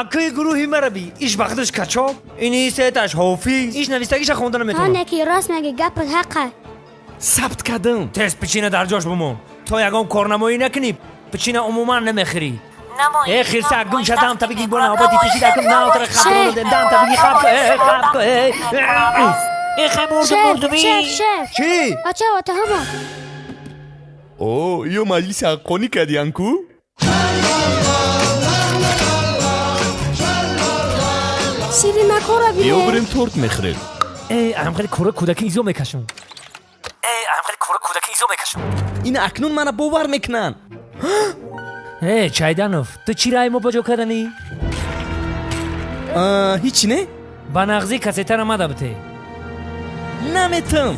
Акаи гурӯҳи мараби иш бахдаш качоб, ини сеташ ҳофиз, иш навистагиша хонда наметавонам. Ҳа, неки рост меги, гапат ҳаққа. Сабт кардам. Тез пичина дар ҷош бимон. То ягон корнамоӣ накунӣ, пичина умуман намехӯрӣ. Э, хирса, гум шадам, та бигӣ бо навбати ту шидакум, навтара хаб дам, та бигӣ хаб, э, хаб, э, э, хай мурдум, мурдум. Шеф, шеф. Чӣ? Оча, ота ҳамо. О, ё маҷлиси ҳаққонӣ кардиян ку? Ширинакора бинед. Биё бирем торт мехӯрем. Э, ам хеле кура кӯдаки изо мекашам. Э, ам хеле кура кӯдаки изо мекашам. Ин акнун мана бовар мекунанд. Э, Чайданов, ту чӣ раи мо ба ҷо карданӣ? Ҳичи не? Ба нағзӣ кассетара мада бите. Наметам.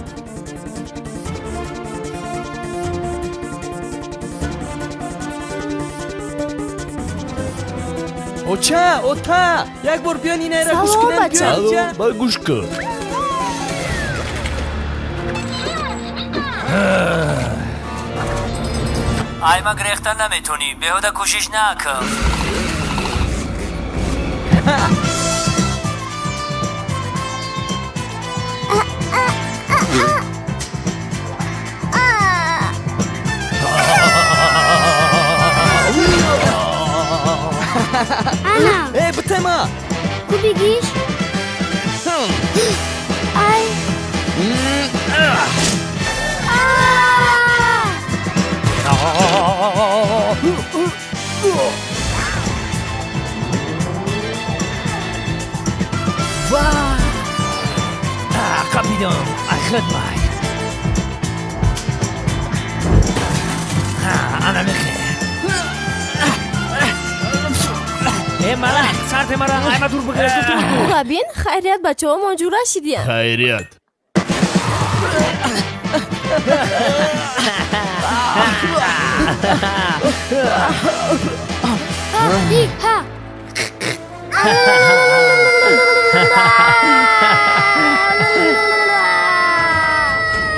Оча, ота, як бор биён инайра гӯш Салом, кунем. бача. Биён инҷа. Ба гӯш кун. Айма гирехта наметонӣ, беҳуда кӯшиш накун. Ана. Э, битема. Ку бигиш? Ай. Қапидам, ай хидмай. Ана мехе. Э, мара, сарте мара, айма дур бигиред, гуфтум ку. Бин, хайрият, бачаҳо ҷура шидиянд. Хайрият. Ҳа, ҳи, ҳа.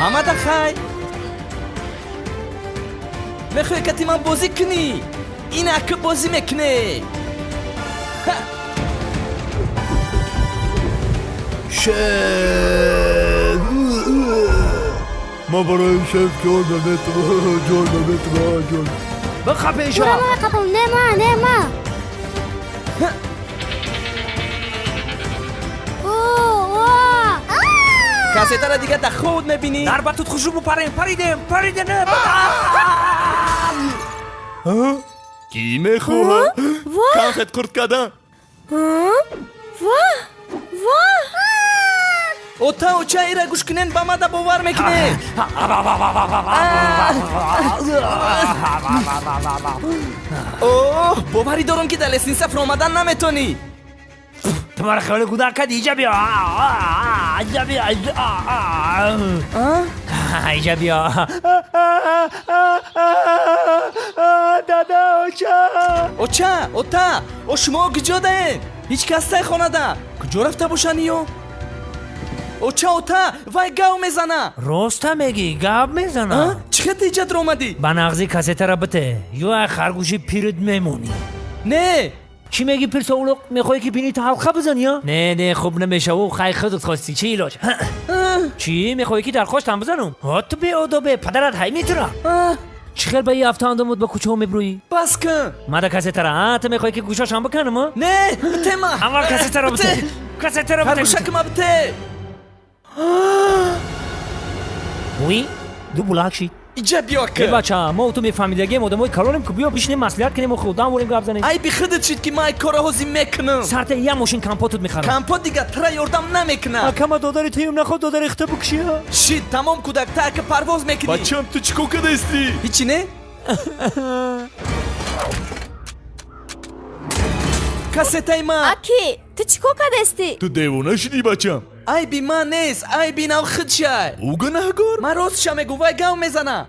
Ҳамада хай. Мехоҳӣ кати ман бозӣ кунӣ? Ин ака бозӣ мекунӣ. Шеф! Ма барои шеф ҷон наметавонам, ҷон наметавонам, ҷон. Бихапеша. Ура, ма қапам, не ма, не ма. О, о. Кассетара дига дар худ мебинӣ. Дар батут хушрӯ бупарем, паридем, паридем. Кӣ мехоҳад? Воҳ! Конфет қурт кардан? Воҳ! Воҳ! Ота, оча, ира гӯш кунен, ба мада бовар мекунед. Оҳ, боварӣ дорам, ки дар лестница фуромадан наметонӣ. Ту мара хеле гудак кардӣ, иҷа биё, иҷа биё, иҷа биё. Дада, оча. Оча, ота, о шумо куҷо даед? Ҳеҷ кас тай хонада. Куҷо рафта бошанд ё? Оча, ота, вай гав мезана. Роста мегӣ, гап мезана. Чӣ хел иҷа даромадӣ? Ба нағзи кассетара бите, ё ай харгӯши пирит мемонӣ. Не. Чӣ мегӣ, пирсоулоқ, мехоҳӣ ки бинӣ ҳалқа бизанӣ, я? Не, не, хуб намешаву, хай худат хостӣ, чӣ илоҷ? Чӣ мехоҳӣ ки дархоштам бизанам? Ҳо, ту беодобе, падарат ҳай метира. Чӣ хел ба ин ҳафта андомуд ба кӯчаҳо мебурӯӣ? Бас кун. Мада кассетара, а? Ту мехоҳӣ ки гӯшашам биканам, а? Не, битема. Аввал кассетара бите. Кассетара бите. Харгӯшакма бите. Уи, ду булак шид. Иҷа биё Э, ка. бача, мо ту мефаҳмидагем, одамои калонем ку, биё бишинем, маслиҳат кунем, худам ворем гап занем. Айби худат шид, ки ман ай кора ҳозир мекунам. Сарта я мошин компотут мехарам. Компот дига тра ёрдам намекунад. Акама додари туюм, наход додари хта букши. Шид, тамом, кӯдак, та ака парвоз мекунӣ. Бачам, ту чӣ кор кардаистӣ? Ҳичи не? Кассетаи ман. Аки, ту чӣ кор кардастӣ? Ту девона шудӣ, бачам? Айби ман нест, айби нав худшай. Ӯ гунаҳгор? Ман ростша мегӯ, вай гав мезана.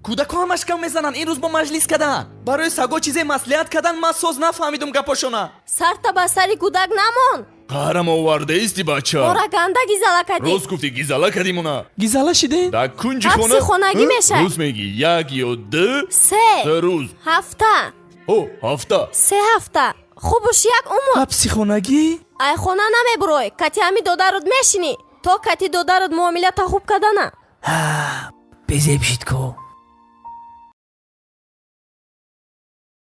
Кӯдакҳо ҳамаш гав мезананд. Ин рӯз бо маҷлис карданд, барои саго чизе маслиҳат карданд, ман соз нафаҳмидум гапошона. Сарта ба сари кӯдак намон. Қаҳрам овардаисти, бача. Ора ганда гизала кардӣ. Рост гуфтӣ, гизала кардимона. Гизала шидем. Дар кунҷи Ҳабси хона. хонагӣ мешавӣ. Рӯз мегӣ, як ё ду? Се. Се рӯз. Ҳафта. О, ҳафта. 3 ҳафта. Хубуш як умр. Ҳабси хонагӣ? Ай хона намебурой, кати ҳами додарут мешинӣ, то кати додарут муомилата хуб кардана. Безеб шид ко.